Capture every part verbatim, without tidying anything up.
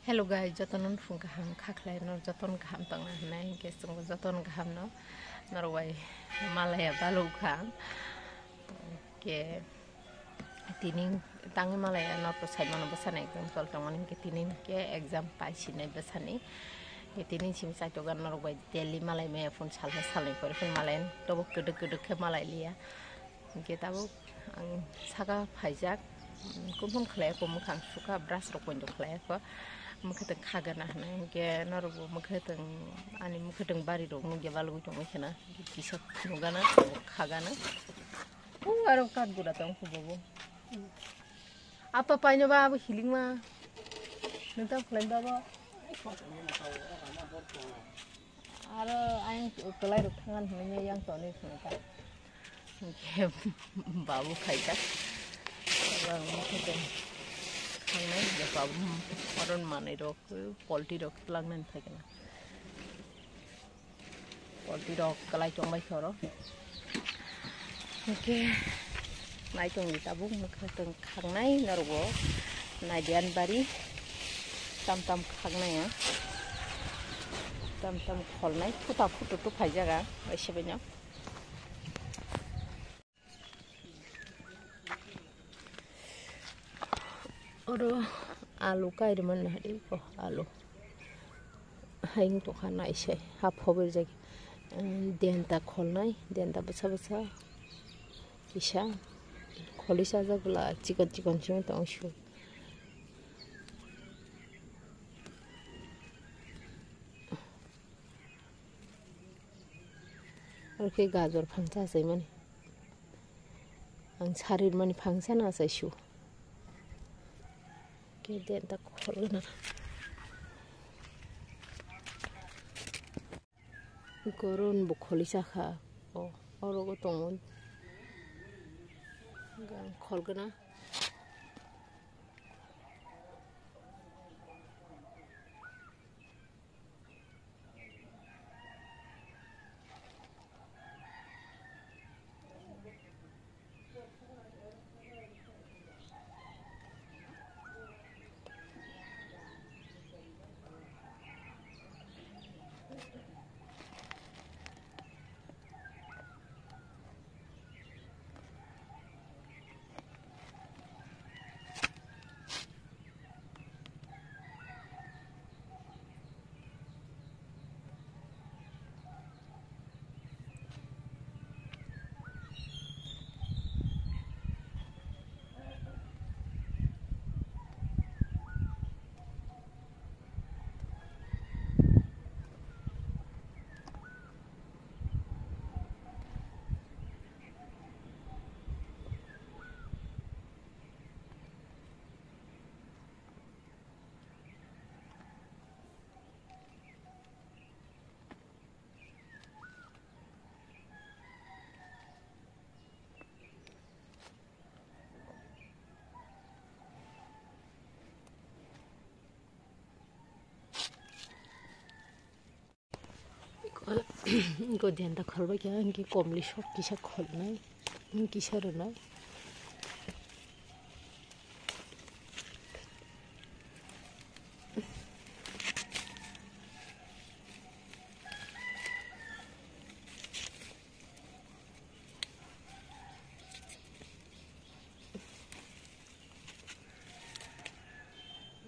Hello guys, jotono phung kaham khakhlai, nor joton kaham tongna hwnwi, hinkhe chwngbo joton kaham no norok bai malaya balukha. Hinkhe tini tangwi malaya norok saimano bwsani exam chol tongmani, hinkhe tini hinkhe exam paisinai bwsani. Hinkhe tini simi chaitogan norok bai daily malai maya phone salsa salnwi pore phone malai tobo kwdwk kwdwk khe malai liya. Hinkhe tabuk ang saka phaijak, mm, kuphum khlai ako, mwkhang sukha, brush rok poito khlai ako, mwkhwtwng khagana hwnwi. Hinkhe norokbo mwkhwtwng, ani mwkhwtwng bari rok nukya balugwi tongwi kheno, kisa nukgana, khagana. O aro kat gura tong khubo bo. Apa paino ba abo hilingma. Nunta khlai babo. Aro ayang kwlai rok thangan hwnwi yang toni khna ta. Hinkhe babu khaijak. Ang mokhe tong thangnai je babu aron manwi rok, polti rok twlangnani phaikha na. Polti rok kwlai tongbai khe oro. Hinkhe nai tongdi tabuk mwkhwtwng khangnai norok bo naidiyan bari tam tam khangnai ang. Tam tam kholnai phuta phutu tu phaijak ang bai se bai no. Oro alu kairima nahari ko alu. Haing tokha naisai ha phobirjak, denta kholnai, denta bwsa bwsa kisa kholi sajak bwla chikon chikon simi tong su. Oro khe gajor phangsa achaimani. Ang sarir mani phangsa no achai su. Khe denta khol gana. Goron bo kholi sakha. O, oro go tongo. Gang khol gana. Go denta kholbai kha, hinkhe komli sok kisa kholnai, hinkhe kisa rwnai.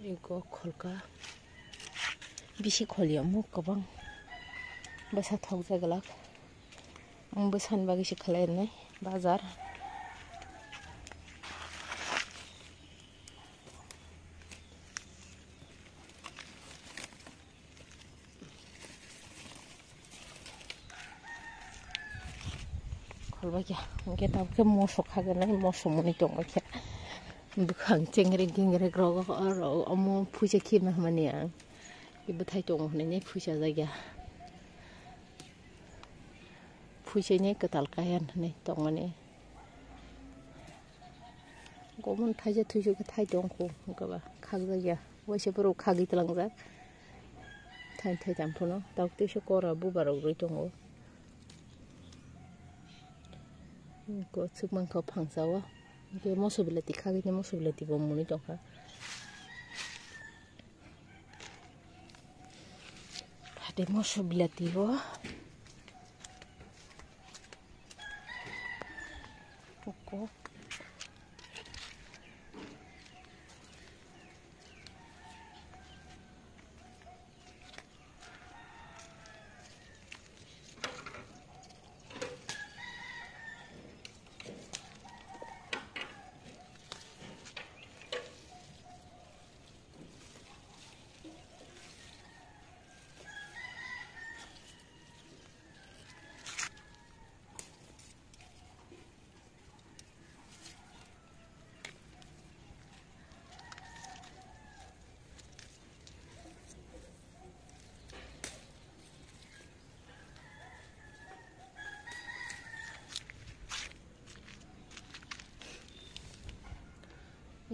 Ego kholka bisi kholi omo kwbang bwsa thok jaglak. Ang bwsani bagwi se khlai rwnai bazar. Kholbai khe, hwnkhe tabukhe moso khaganai, moso mwnwi tongbai khe. Bwkhang chengrek gengrek rogo, oro omo phuisa khima hwnmani ang. Bwthai tongo hwnwi phuisa jakya. Phuisaini kwtal kaya hwnwi tongmani. Gomon thaisa thuisu khe thai tong kho, hwnkhe ba khakjakya. Waisa borok khagwi tlangjak. Thai thai tang phano. Tabuk teisa kora bubar rok rwi tongo. Hwnkhe swk mankha phangsa o. Hwnkhe moso belati khagwi tei moso belati bo mwnwi tongkha. Tei moso bilati o. Koko.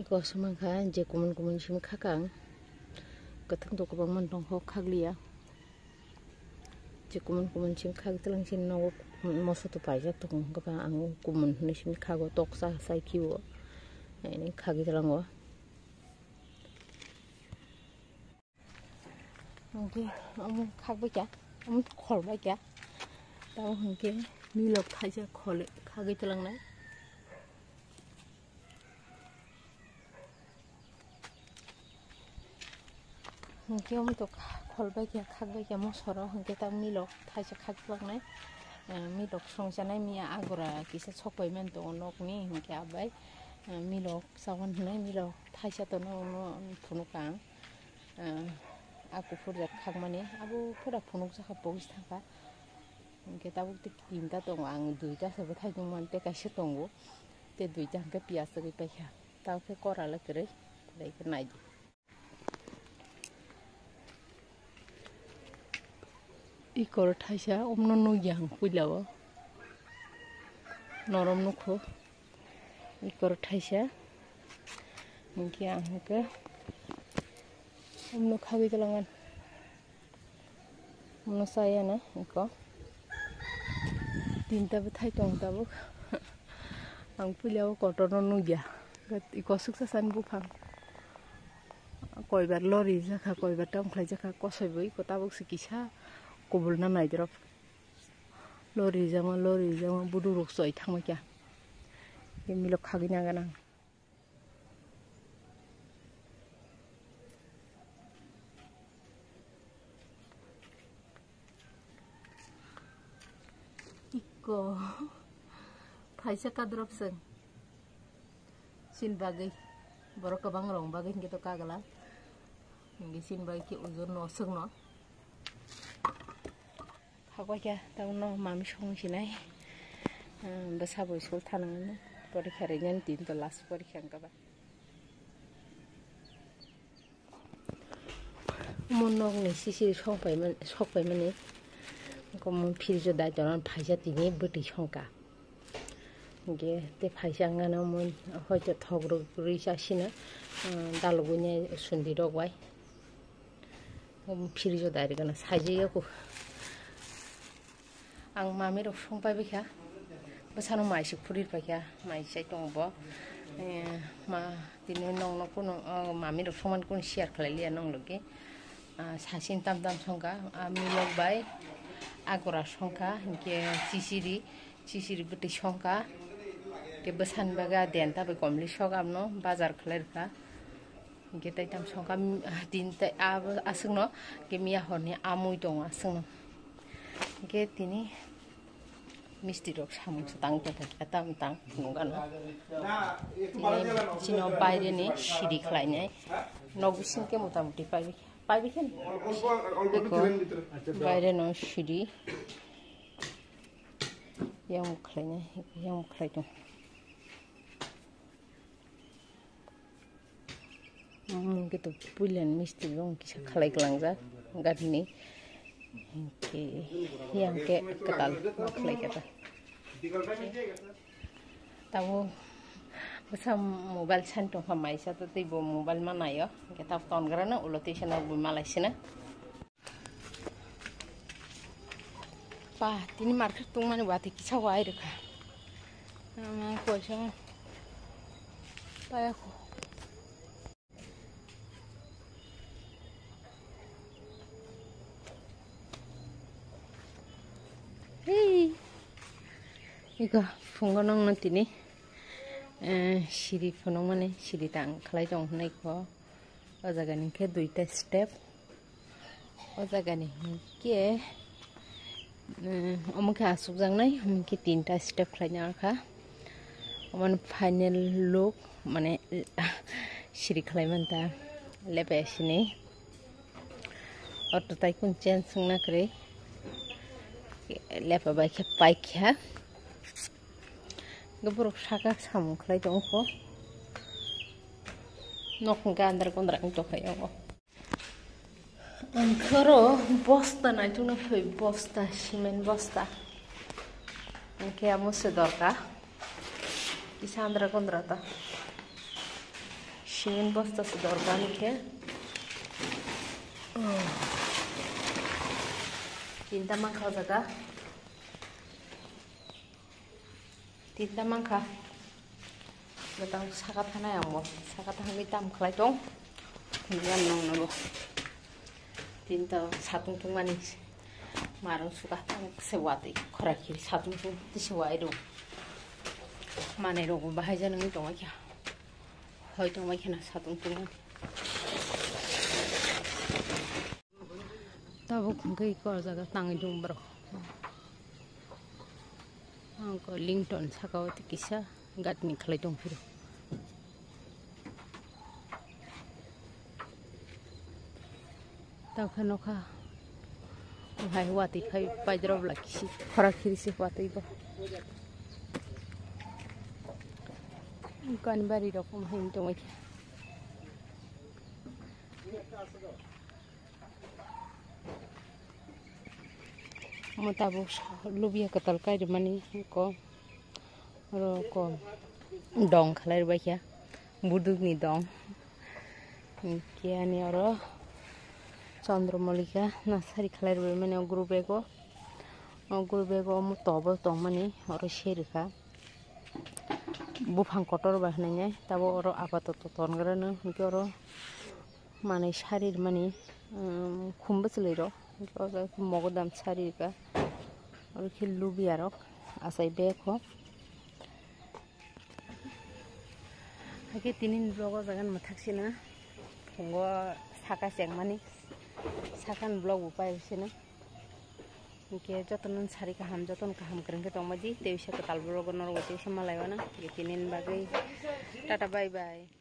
Iko sumang kha je kumun kumun simi khakang. Kwthang to kwbangma tongkho khakliya. Je kumun kumun simi khak tlang sini nogo moso to paijak tongo. Kwbang ang kumun hwnwi sini khago toksa sai khibo. Ani khagwi tlango. Hwnkhe omo khakbai kha, omo kholbai kha. Tamo hwnkhe milok thaisa khole khagwi tlangnai. Hwnkhe omo to kholbai kha, khakbai kha mosoro, hwnkhe tamo milok thaisa khak tlangnai. Milok songchanai miya agora kisa sokpai mani tongo nokni, hwnkhe abai milok chawan hwnwi milok thaisa tono phunukha ang. Ah, a kuphur jak khakmani abo pura phunukjakha pogis thangkha. Hwnkhe tabuk tei tinta tongo, ang duita se bwthai tongmani tei kaisa tongo, tei duita hwnkhe piyaj chagwi paikha. Tabuk khe kora le kwrwi, belai khe naidi. Ikor thaisa omno nukya ang puila o, norom nukho. Ikor thaisa. Hwnkhe ang hwnkhe omno khagwi tlangan. Omno chayana iko. Tinta bwthai tong tabuk. Ang puila o kotorno nukya. Iko suksa san buphang. Koibar lori jakha, koibar tam khlai jakha, kosoi bo iko tabuk se kisa kubulna naidrop. Lori jama, lori jama, buduk rok choi thangma kya. Milok khagwi naga nang. Iko thaisa kadrop seng. Sin bagwi borok kwbang rong bagwi hwnkhe to kagwla. Hwnkhe sin bagwi khe ujur no swkno. Hakbai khe tabukno mami song sinai. Bwsa bo school thanangmani porikha rinani din to last porikha wngkha ba. Omo nokni sisiri sokpaimani, sokpaimani. Omo fridge o dai tongo, phaisa tini bwtwi songkha. Hwnkhe tei phaisa wngkha na omo hoito thok rwgwi chasino, ah, dalogwi nai sundi rok bai. Omo fridge o dai rwgano saijak ya kho. Ang mami rok song pai baikha, bwsano mai se phuri paikha, mai chai tongo bo. Eh, ma, tini nokno kuno, oh, mami rok songmani kuno share khlai liya nong logi. Ah, sasing tam tam songkha, ah, milok bai agora songkha, hinkhe chisiri, chisiri bwtwi songkha, hinkhe bwsani bagwi ah denta bai komli sok amno bazar khlai rwkha. Hingke tei tam songkha, mm, din tei abo aswkno hingke miya horni amui tongo aswkno. Hingke tini misti rok samung se tang tongkha khe tam tang phunukgano. Tini chini baireni siri khlainai. Nok bising khe mota moti paibai khe, paibai khe. Eko baireno siri. Yang khlainai, yang khlai tong. Omo hwnkhe to puilani misti rok kisa khlai kwlangjak gadini. Hinkhe yang khe kwtal ma khlai khe ta. Tabuk bwsa mobile sani tongkha maisa to tei bo mobile ma naio. Hinkhe tabuk tongrano ulo twi sano bo malai sina. Pa, tini market tongmani watwi kisa wai rwkha. Ama koisa paya kho. Iko phungo nongno tini, eh, siri phunukmani, siri tang khlai tong hwnwi kho. O jaga ni khe duita step. O jaga ni hwnkhe, eh, omo khe asukjaknai, omo khe tinta step khlaina kha. Omo ni final look, mane, siri khlai manta, lepe sini. Auto tai kun chen sungna kwrwi. Lepa bai khe paikha. Borok saka samung khlai tongkho. Nok hwnkhe andar kondra wng tongkha yango. Ang khoro bosta naitukna phai, bosta, cement bosta. Hwnkhe amo se dorkar. Kisa andra kondra ta. Cement bosta se dorkar ni khe. Oh. Tinta mankha o jaga. Tinta mankha. Betang saka thanai ang bo. Saka thangwi tam khlai tong. Thangwi ang nong nobo. Tinta satung tungmani. Marung suka tang se watwi khora khiri satung tung tisi wai rw. Manai rok bo bahai jani wngwi tongwi kha. Hoi tongwi khana satung tungmani. Tabuk hwnkhe iko o jaga tangwi dong borok. Ang ko Linton saka o kisa gatni khlai tong phiro. Tawkhe nokha hai watwi phai paidrop la kisi khora khirisi watwi bo. Kanbari rok hai tongwi khe. Omo tabuk lubiya kwtal kai rwmani ko, oro ko dong khlai rwbaikha, budukni dong. Hinkhe ani oro Chandra Malika nasari khlai rwbaimani o group bag o, o group bag o omo tobo tongmani oro se rwkha. Buphang kotor bai hwnwi nai, tabuk oro apatoto tongrano, hinkhe oro manwi sari rwmani, um, khum bwchwlwi rok, hinkhe o jaga khe mogodam sari rwkha, oro khe lubiya rok achai bag o. Hakhe tini ni vlog o jaga ni mwthak sina phungo saka chengmani, saka ni vlog bo pai sina. Hinkhe jotono sari kaham, jotono kaham kwrwng khe tongma di, tei bisa kwtal vlog o norok bo tei bisa malai o na. Hinkhe tini ni bagwi tata bye bye.